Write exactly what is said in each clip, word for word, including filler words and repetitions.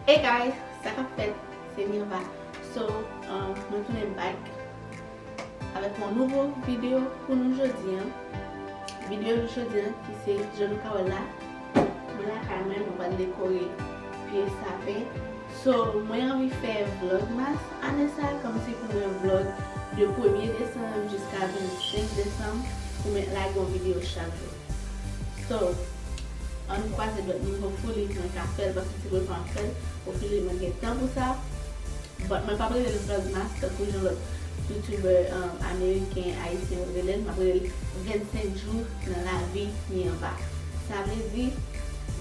Hey guys, sa k ap fèt? Se Mirva. So, um, mwen tounen back avèk yon nouvo videyo pou nou jodi a. Videyo jodi a ki se jan nou ka wè la, mwen lakay mwen, mwen pral dekore pye sapen. So, mwen anvi fè vlogmas ane sa, kòmsi pou mwen vlog de premye desanm jiska vennsenk desanm, pou mwen lage yon videyo chak jou. So, ann kwaze dwèt nou, hopefully mwen ka fè l, paske si mwen pa fè l, hopefully mwen gen tan pou sa. But mwen p ap rele l vlogmas tankou jan lòt youtubè, um, ameriken, ayisyen yo rele l. M ap rele l vennsenk jou nan lavi Mirva. Sa vle di,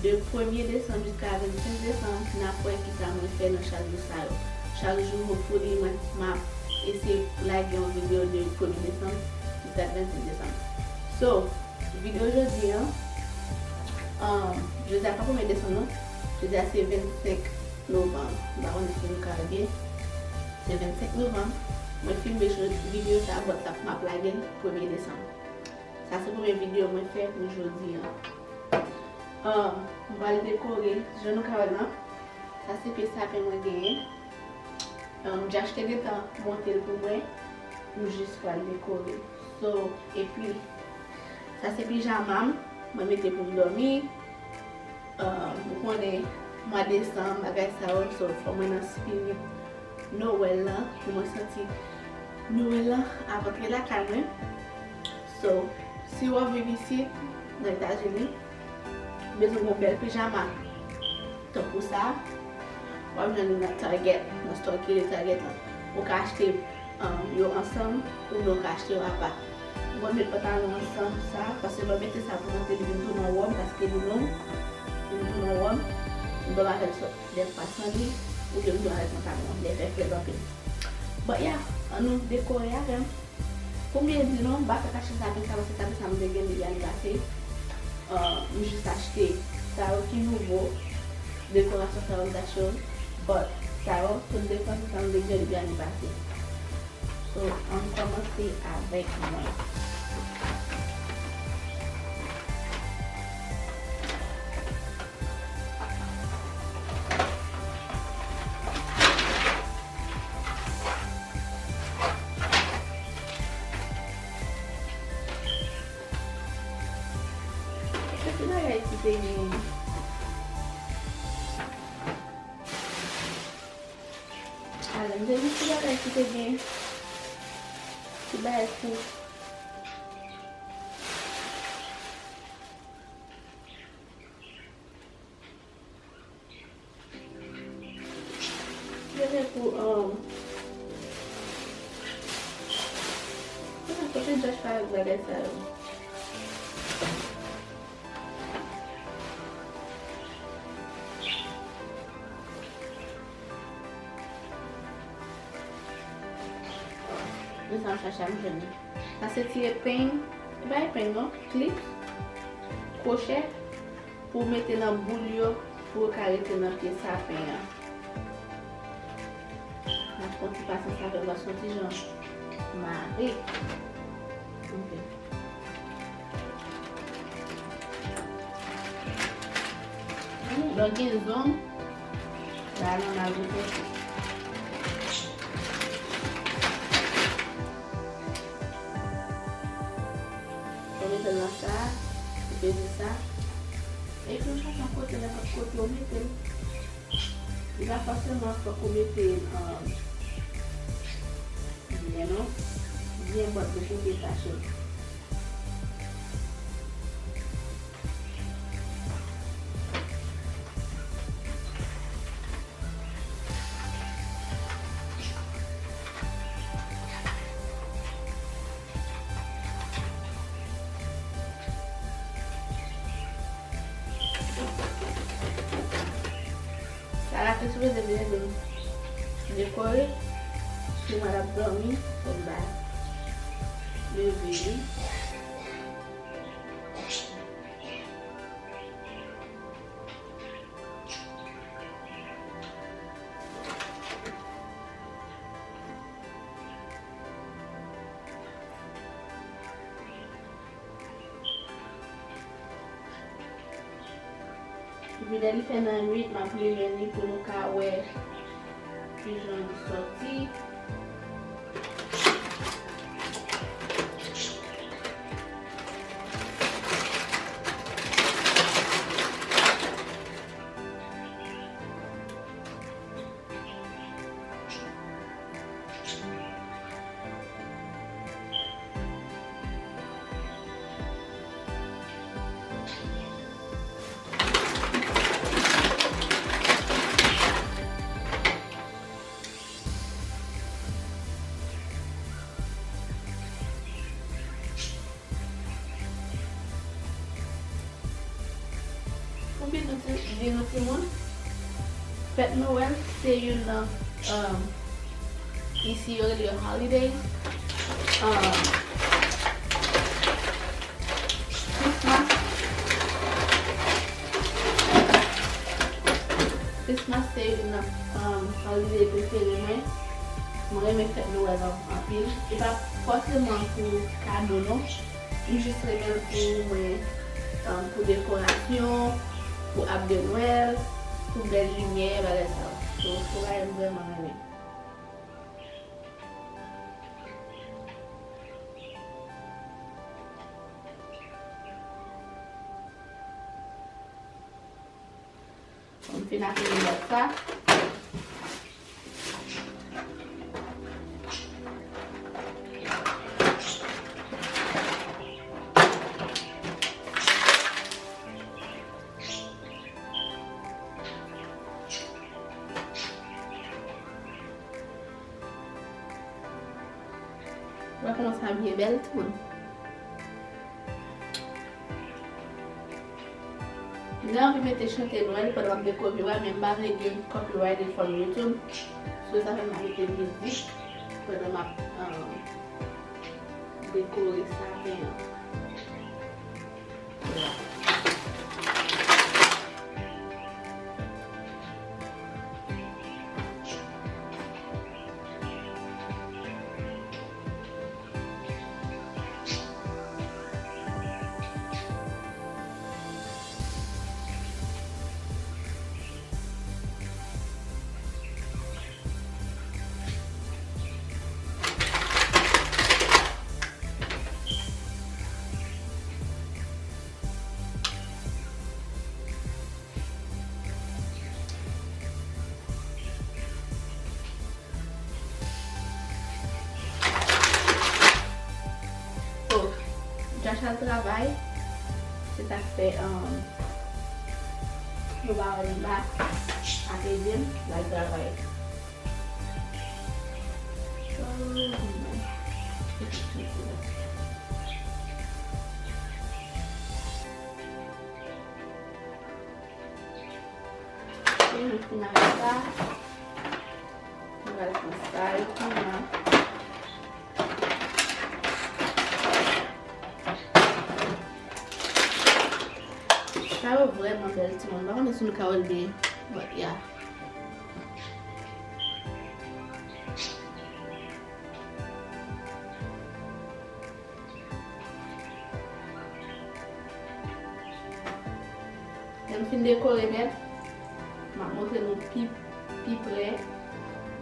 de premye desanm jiska vennsenk desanm, n ap wè kisa mwen fè nan chak jou sa yo. Chak jou, hopefully, mwen, m ap eseye lage yon videyo de premye desanm jiska vennsenk desanm. So, videyo jodi a, um, jodi a pa premye desanm non. Jodi a se vennsenk novanm. M pa konnen si nou ka wè byen. Se vennsenk novanm. Mwen filme jodi, videyo sa, but m ap lage l premye desanm. Sa se premye videyo mwen fè pou jodi a. Um, m pral dekore, jan nou ka wè la. Sa se pye sapen mwen genyen. Um, Josh te gentan monte l pou mwen. M jis pral dekore. So, epi, sa se pijama m. Mwen mete pou m dòmi. Um, ou konnen, mwa desanm, bagay sa yo. So, fò mwen nan spirit Nowèl lan, pou mwen santi Nowèl lan ap antre lakay mwen. So, si w ap viv isit, nan Etazini, ou bezwen yon bèl pijama tankou sa, w ap jwenn li nan Target, nan store ki rele Target lan. Ou ka achte, um, yo ansanm, oubyen ou ka achte yo apa. Ou konn met pantalon ansanm sa, paske lè w mete sa pou monte, li vin tounen yon wòb, paske li long, li vin tounen yon wòb. Ou dòmi avè l sou lè pa san li, oubyen m dwe avèk pantalon lè fè frèt anpil. But yeah, ann nou dekore avè m. Pou m byen di nou, m pa fè kache sapen sa, paske sapen sa m te gen depi ane pase. Uh, m jis achte sa yo ki nouvo. Dekorasyon sa yo m t achte yo. But sa yo, tout dekorasyon sa yo m te gen depi ane pase. So, ann kòmanse avèk mwen. Ki bagay ki te gen? Ale, m te di ti bagay ki te gen. Ti bagay pou. Ti bagay pou, um, kote Josh pa avèk bagay sa yo? Men sa m chache a, m jwenn li. Sa se ti epeng, e pa epeng non, klip, kwochè pou w mete nan boul yo, pou yo ka rete nan pye sapen an. N ap pran ti pasyans avè l, l ap soti jan mare. Ok. Lè w gen zong, ba l anba gwo pwese. Ou mete l nan sa, ou peze sa. Epi ou chache yon kote, nenpòt kote ou mete l. Li pa fòseman fòk ou mete l, um, byen non. Byen bòt pou kote tache l. Sara te sipoze vin ede m dekore, si mwen t ap dòmi, fò m ba leve li. Epi lè li fè nan nwit, m ap limen li pou nou ka wè kijan li sòti. Pou di nou ti, di nou timoun, fèt Nwèl se youn nan, um, isi yo rele yo holidays. Um, Christmas, Christmas se youn nan, um, holiday prefere mwen. Mwen renmen fèt Nwèl an anpil. E pa fòseman pou kado non. M jis renmen l pou mwen, um, pou dekorasyon, pou ab de Nwèl, pou bèl limyè, bagay sa yo. So, se yon bagay m vrèman renmen. M fin ak lòt sa. Wè kòman sa byen bèl, timoun. M gen anvi mete chante Nwèl pandan m ap dekore a, men m pa vle gen copyrighted from YouTube. So, sa fè m pa mete mizik pandan m ap, um, dekore sapen an. Oh, Josh al travay. Se sa k fè, um, nou pa wè li la ap ede m, l al travay. Ok, nou fin avèk sa. Nou pral pran sa yo kounya. Sa yo vrèman bèl, timoun. M pa konnen si nou ka wè l byen, but yeah. Lè m fin dekore nèt, m ap montre nou pi, pi prè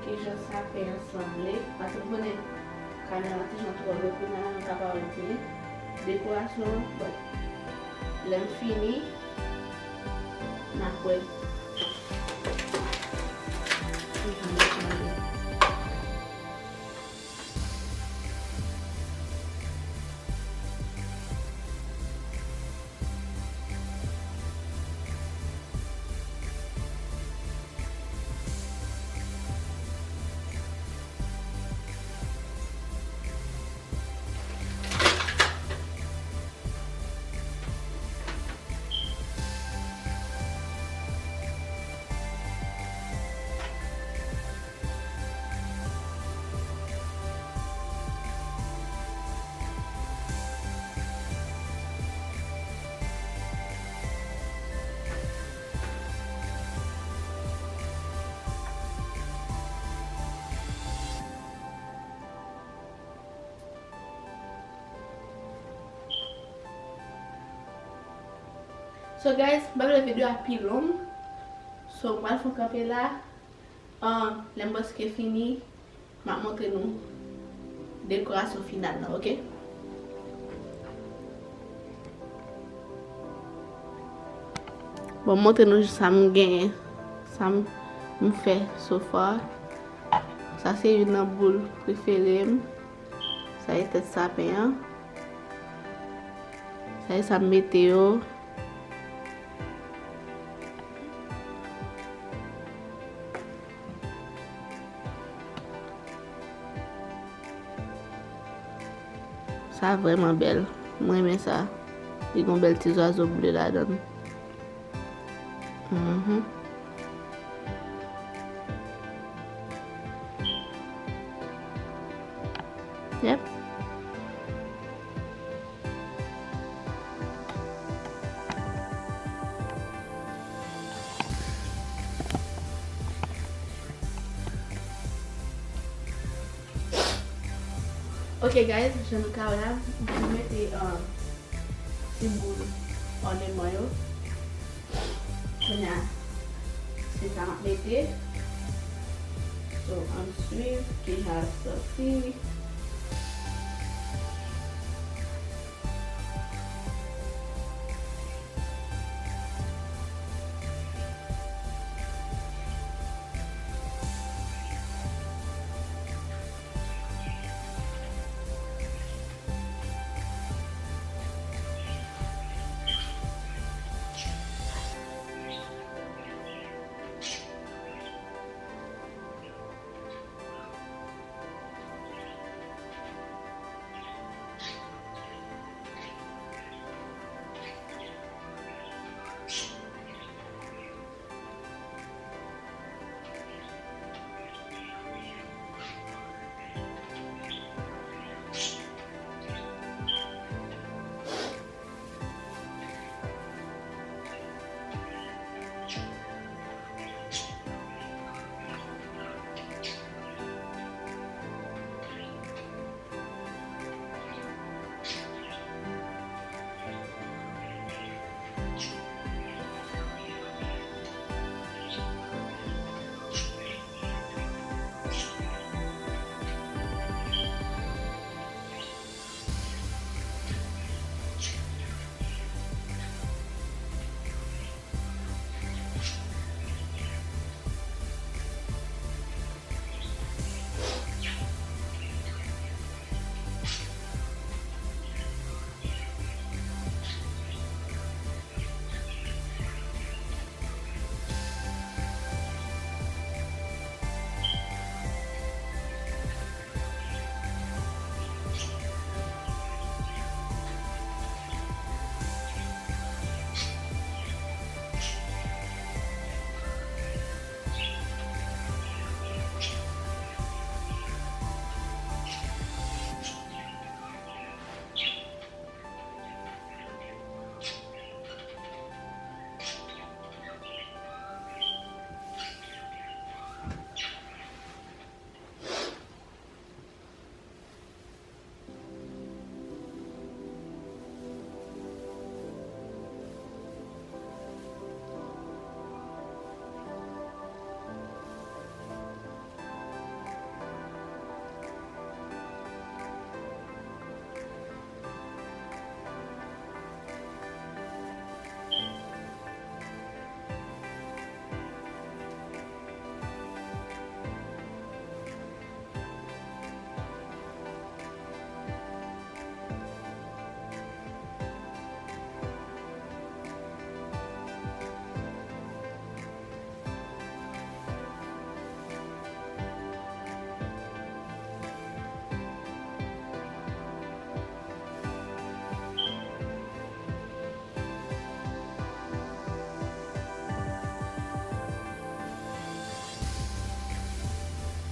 kijan sapen an sanble. Paske m konnen kamera ti jan twò lwen, kounye a nou ka pa wè l byen. Dekorasyon an, but lè m fini, n ap wè kijan l sanble. So guys, m pa vle videyo a pi long. So, m pral fè kanpe la. An, lè m prèske fini, m ap montre nou dekorasyon final la, oke? Bon, m montre nou sa m genyen, sa m, m fè so far. Sa se youn nan boul prefere m. Sa e tèt sapen an. Sa e sa m mete yo. Sa vrèman bèl. Mwen renmen sa. Li gon bèl ti zwazo ble ladan l. Mhm. Yep. Ok guys, jan nou ka wè la, m fin mete, um, ti boul ònèman yo. Kounye a, se sa m ap mete. So, ann swiv kijan l ap sòti.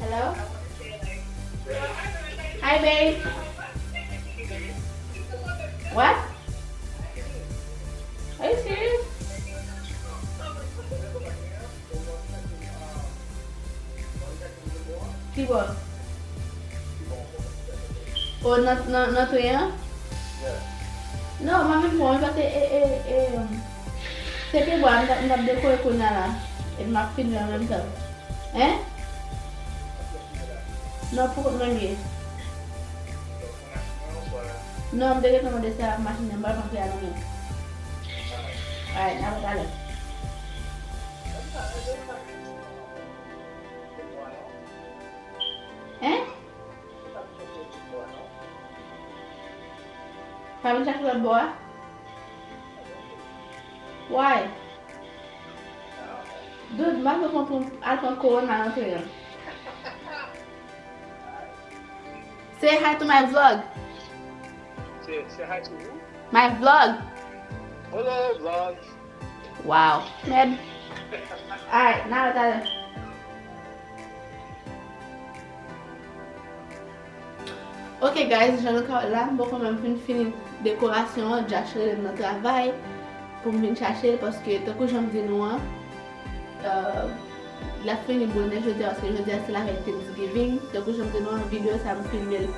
Hello? Hi, babe. What? Are you serious? Ki bò? O, nan, nan, nan tren an? Non, m pa menm pran, paske, e, e, e, um, Se pyebwa m t ap, m t ap dekore kounye a la. Epi m ap filme an menm tan. Hein? Non, pou kont mwen m ye. Non, m te gentan mande sa machin nan, m pral pran kle a nan men. Alright, n a wè talè. Hein? Pa vin chache lòt bò a? Why? Dude, m pa vle pran pou al pran kowona antre an. Say hi to my vlog. Say, say hi to who? My vlog. Hello, vlog. Wow. Mèd. Alright, n a wè talè. Ok guys, jan nou ka wè la, m poko menm fin fini dekorasyon an, Josh rele m nan travay pou m vin chache l, paske tankou jan m di nou an, euh, l ap fini bonè jodi a, paske jodi a se lavèy Thanksgiving. Tankou jan m di nou an, videyo sa m filme l,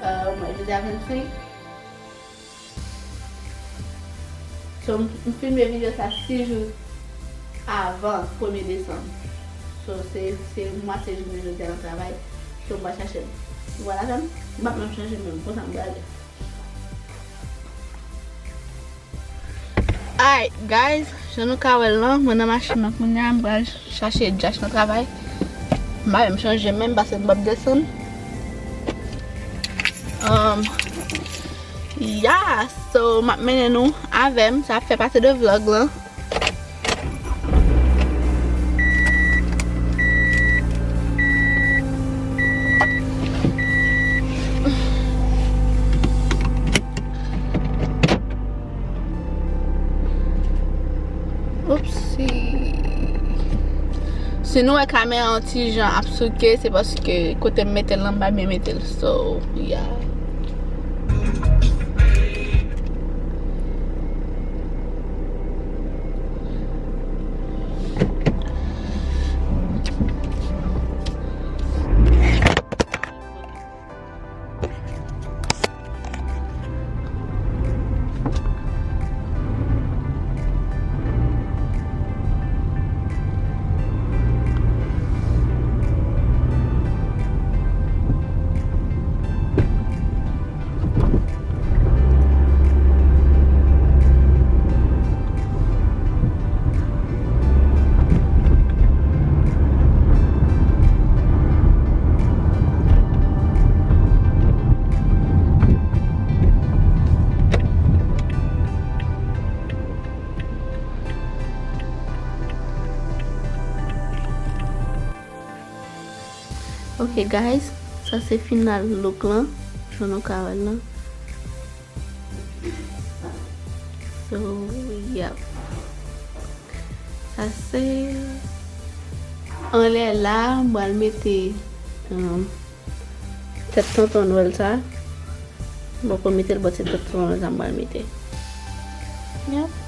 euh, mwen jodi a vennsenk. So, m, m filme videyo sa sis jou avan premye desanm. So, se, se mwatye jounen jodi a nan travay. So, m pral chache l. Ou wè la fè m? M p ap menm chanje menm. Konsa m prale. Alright, guys. Jan nou ka wè l lan, mwen nan machin nan kounye a, m pral chache Josh nan travay. M pa menm chanje menm, paske m p ap desann. Um, Yeah, so m ap mennen nou avè m. Sa ap fè pati de vlog lan. Oupsi. Si nou wè kamera an ti jan ap souke, se paske kote m mete l lan, m pa byen mete l. So, yeah. Ok guys, sa se final look lan, jan nou ka wè l lan. So, yeah. Sa se anlè la, m pral mete, um, tèt tonton Nwèl sa. M poko mete l, but se tèt tonton Nwèl sa m pral mete. Yep.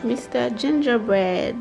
Mister Gingerbread.